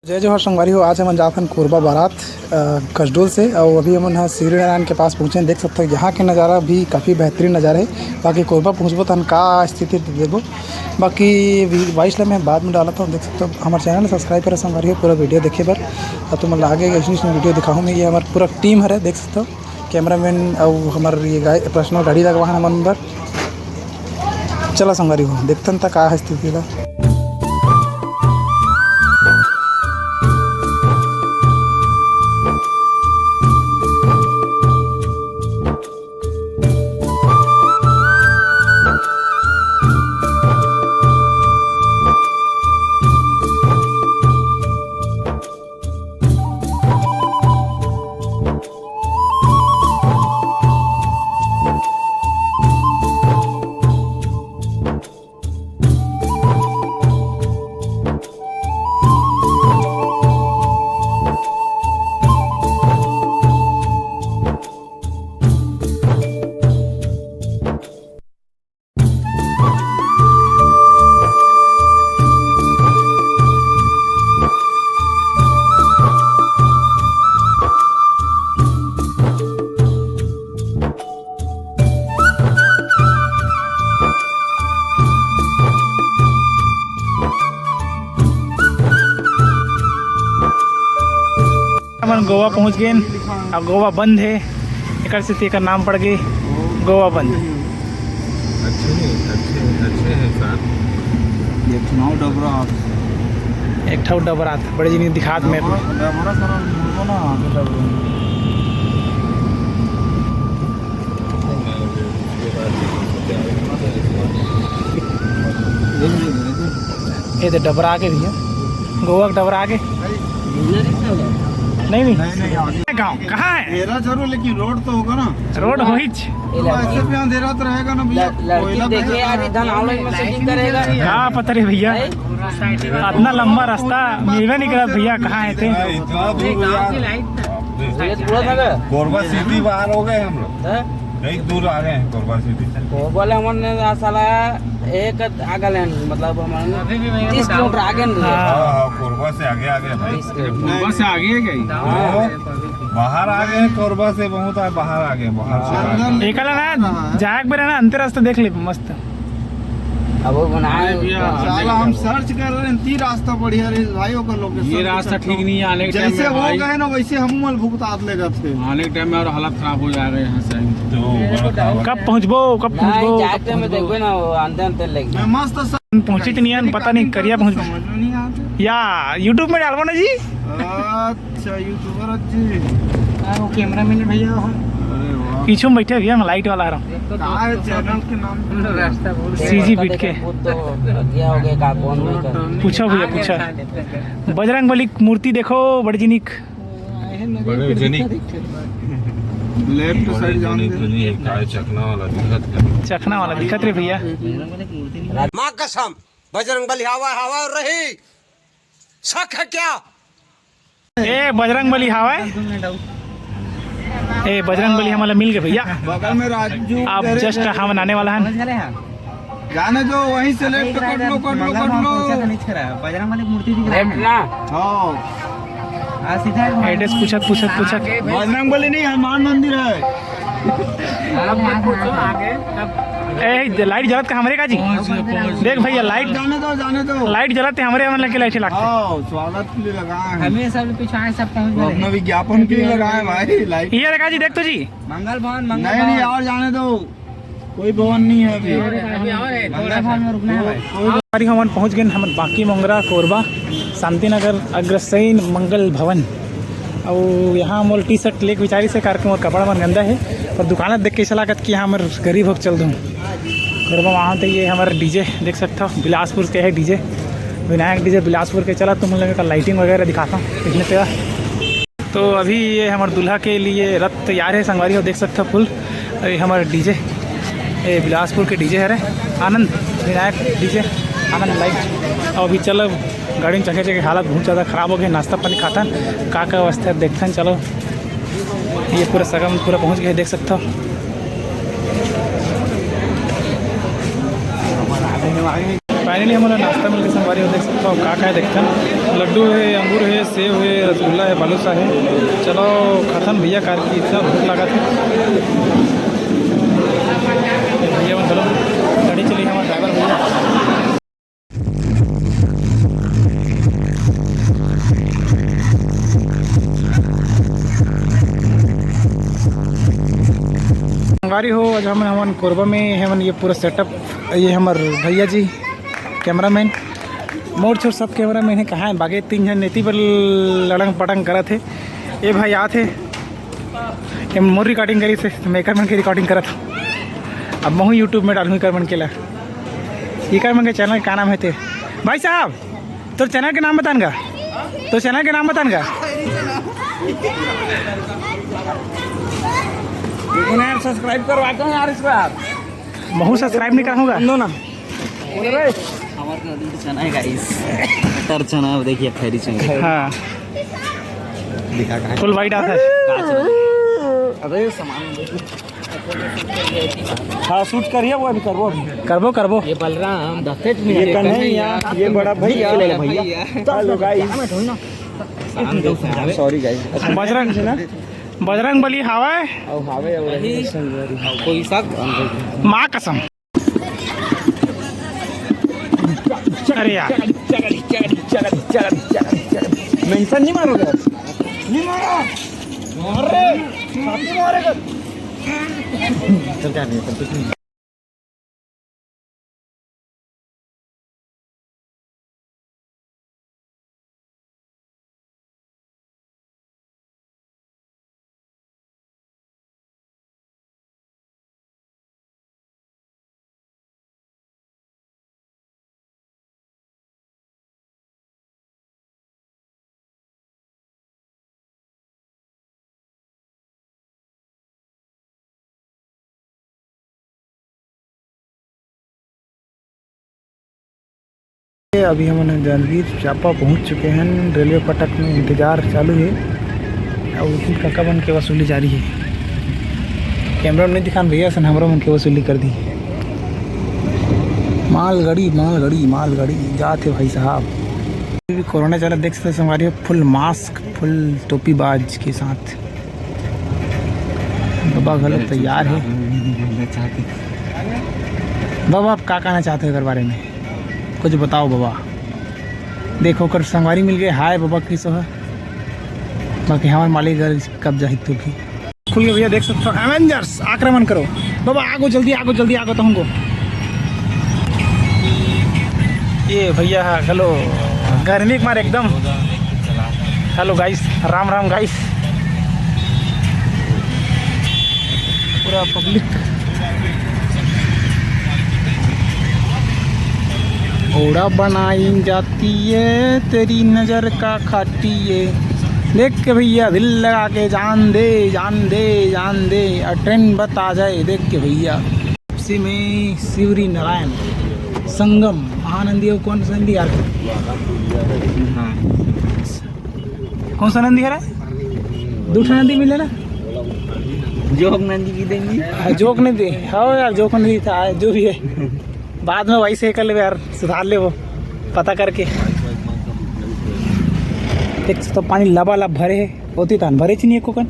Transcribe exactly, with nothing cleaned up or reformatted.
जय जोहार संगवारी हो, आज हमन जात हन कोरबा बारात, अ, कसडोल से। और अभी हमन ह शिवरीनारायण के पास पहुँचे हैं। देख सकते हो यहाँ के नज़ारा भी काफ़ी बेहतरीन नज़ारा है। बाकी कोरबा पहुँचबो तहन का स्थिति देखबो। बाकी वॉइस ला मैं बाद में डालत हूँ। देख सकते हो हमारे चैनल सब्सक्राइब करो संगवारी हो, पूरा वीडियो देखे बर। और तुम आगे ऐसी वीडियो दिखाऊँ मैं। ये हमारा पूरा टीम हरे, देख सकते हो कैमरामैन और हमारे ये गाय पर्सनल गाड़ी लगवा है हमन बर। चला संगवारी हो, देखतन त का है स्थिति ला। हमन गोवा पहुंच गए। अब गोवा बंद है, एकर सेती एकर नाम पड़ गई गोवा बंद। अच्छे हैं, अच्छे हैं, अच्छे हैं सर। ये चुनाव डबरा। एक ठो डबरात बड़े जिनिस दिखात में। डबरा, डबरा सर, बोलबो ना, आगे डबरा। ये तो डबरा आगे भैया, गोवा के डबरा आगे। नहीं, नहीं। नहीं, नहीं, आगे। गाँव कहाँ है? मेरा जरूर, लेकिन रोड तो होगा ना। रोड होइच। तो ऐसे भी अंधेरा तो रहेगा ना भैया, ल-, लड़की कोयला देखे कैसे यार, रहेगा? इधर आवे में सेटिंग करेगा। का पता रे भैया, नहीं? इतना लंबा रास्ता मिलबे नहीं करत भैया, कहाँ है ते? इतना दूर भैया। ये थोड़ा सा ना। कोरबा सिटी बाहर हो गए हम लोग। हैं? कहीं दूर आ गए हैं कोरबा सिटी से। कोरबा ले हमन ने साला एक आगे लेन, मतलब हमन अभी भी वही तीस किलोमीटर आगे नहीं है। हाँ। हाँ, हाँ, कोरबा से आगे आ गए भाई। तीस किलोमीटर। कोरबा से आगे है क्या? हाँ। तो बाहर आ गए हैं, कोरबा से बहुत आ, बाहर आ गए, बाहर से आ गए। एकला ना, जाए के बेरा ना, अंते रास्ता देख ले, मस्त। अब वो बनाए अरे भैया, उसका। साला हम सर्च कर रहे हैं, ती रास्ता बढ़िया रहे भाई, ओकर लोकेशन ये रास्ता ठीक नहीं है, आने के टाइम जैसे में वो भाई। गए ना, वैसे हम मल भुगतात लेगा थे। आने के टाइम में और हालत खराब हो जाएगा यहाँ से। तो कब पहुँचबो, कब नहीं, पहुँचबो, जाए कब टाइम में पहुँचबो? देखबे ना, वो आनते आनते लेके मैं मस्त स- पहुँची तो नहीं आन, पता नहीं करिया पहुँचबो। समझ में नहीं आते। या YouTube में डालबो ना जी। अच्छा, YouTuber जी। हाँ, वो कैमरामैन भैया हो। अरे वाह। पीछू में बैठे भैया, मैं लाइट वाला आ रहा हूँ। कहाँ है चैनल के नाम? रास्ता भूल गए। सीजी बीट के। वो तो गया हो गया का, कौन नहीं कर। पूछो भैया, पूछो। बजरंग बली की मूर्ति देखो, बड़े जिनिक। बड़े जिनिक। लेफ्ट साइड जान दे। चखना वाला दिखत है। चखना वाला दिखत रे भैया। माँ कसम, बजरंग बली हवा, हवा रही। शक है क्या? ए बजरंग बली हावय। ए बजरंग बली हमला मिल गए भैया। बगल में राजू आप करे just हम आने वाला है। जाने दो, वहीं से लेफ्ट कर लो, कर लो, कर लो। बजरंग बली मूर्ति दिख रहा है। हाँ। हाँ, सीधा है। एड्रेस पूछत, पूछत, पूछत। बजरंग बली नहीं, हनुमान मंदिर है। ए, लाइट जलत का हमरे का जी? देख भैया, लाइट जाने दो, जाने दो। लाइट जलत है हमरे, हमन लगे लाइट लागत। हाँ, स्वागत के लिए लगाए हैं। हमें सब पीछे आए, सब पहुंच गए। अपना विज्ञापन के लिए लगाए हैं भाई, लाइट। ये देखा जी, देख तो जी। मंगल भवन, मंगल नहीं, नहीं, भवन। और जाने दो, कोई भवन नहीं है अभी। अभी और है, मंगल भवन में रुकना है भाई। कोई हमारी हमन पहुंच गए हमन बांकी मोंगरा कोरबा शांतिनगर अग्रसेन मंगल भवन। अउ यहाँ मोर टी शर्ट लेके बिचारी से, कारके मोर कपड़ा मन गंदा है। पर दुकान देख के ऐसा लागत कि यहाँ हमर गरीब होके चल दूँ। कोरबा वहाँ तो ये हमारा डीजे देख सकता हो, बिलासपुर के है डीजे, विनायक डीजे बिलासपुर के। चला तुम लोगों का लाइटिंग वगैरह दिखाता हूँ इसमें तेरा। तो अभी ये हमारे दूल्हा के लिए रथ तैयार है संगवारी हो, देख सकते हो फुल। ये हमारे डीजे, ये बिलासपुर के डीजे है रे आनंद, विनायक डीजे आनंद लाइट। और अभी चलो गाड़ी में चढ़े, चढ़े हालत बहुत ज़्यादा ख़राब हो गई, नाश्ता पानी खातन का का व्यवस्था है देखतन। चलो ये पूरा सगम पूरा पहुँच गए, देख सकते हो। फाइनली हमन ला नाश्ता मिल के संगवारी हो, देख सकत हो का का हे, देखथन। लड्डू हे, अंगूर हे, सेव हे, रसगुल्ला हे, बालूसा हे। चलो खाथन भैया, कार की इतना भूख लागत हे। भैया मन चलो, गाड़ी चली, हमारा ड्राइवर भैया। संगवारी हो, आज हमन, हमन कोरबा में हमन, ये पूरा सेटअप, ये हमर भैया जी कैमरामैन, मोर छोर सब कैमरामैन हे। कहाँ हे बागे तीन झन, नेती बर लड़ंग पटंग करत हे। ये भाई आत हे, ये मोर रिकॉर्डिंग करी से, मैं एकर मन के रिकॉर्डिंग करत हूँ। अब महू YouTube में डालूँ एकर मन के ला। एकर मन के चैनल का नाम हे ते? भाई साहब, तोर चैनल के नाम बतान गा, तोर चैनल के नाम बतान गा। देखो ना यार, सब्सक्राइब करवाते हैं यार इसको यार। महू सब्सक्राइब नहीं कराऊंगा। सुन दो ना। अरे हमारे तो अभी चना है गाइस, मटर चना, वो देखिए खैरी चना। हाँ, दिखा कहाँ? फुल वाइट आता है। अरे सामान हाँ, शूट करिए, वो अभी करबो अभी। करबो, करबो। ये बलराम, दस मिनट ये कन्हैया, ये बड़ा भैया। ले ले भैया। चलो गाइस। सॉरी गाइस। बजरंग, बजरंग बली हावय। अब हावे, अब रही संगवारी। कोई शक? माँ कसम। अरे यार। मेंशन नहीं मारोगे? नहीं मारो। अरे, छाती मारेगा। चल, क्या नहीं, चल, कुछ नहीं। अभी हमन जानवीर चांपा पहुंच चुके हैं। रेलवे फाटक में इंतजार चालू है। अब उनकी काका मन के वसूली जारी है। कैमरा में नहीं दिखान भैया, सन हमरा मन के वसूली कर दी। मालगाड़ी, मालगाड़ी, मालगाड़ी जात हे भाई साहब। अभी कोरोना चला, देख सकते संगवारी हो, फुल मास्क, फुल टोपी बाज के साथ। बाबा घलो तैयार है। बाबा, आप का कहना चाहते हो एकर बारे में? कुछ बताओ बाबा। देखो, ओकर संगवारी मिल गए। हाय बाबा, किसो है? बाकी हमार मालिक घर कब जाही तू भी। खुल गए भैया, देख सकते हो, एवेंजर्स आक्रमण करो। बाबा, आगो जल्दी, आगो जल्दी, आगो तो हमको। ये भैया, हेलो, गर्मी के मारे एकदम। हेलो गाइस, राम राम गाइस। पूरा पब्लिक। ओड़ा बनाई जाती है, तेरी नजर का खाटी है। देख के भैया, दिल लगा के जान दे, जान दे, जान दे, और ट्रेन बत आ जाए। देख के भैया, उसी में शिवरी नारायण संगम महानंदी, वो कौन सा नंदी यार? हाँ। कौन सा नंदी है रे? दो ठो नंदी मिले ना। जोग नंदी भी देंगे। हाँ, जोग नंदी। हाँ यार, जोग नंदी था, जो भी है। बाद में वैसे ही कर लेबे यार, सुधार लेबो, पता करके। देख तो पानी लबालब भरे हे, ओती तान भरे च नहीं एको कन।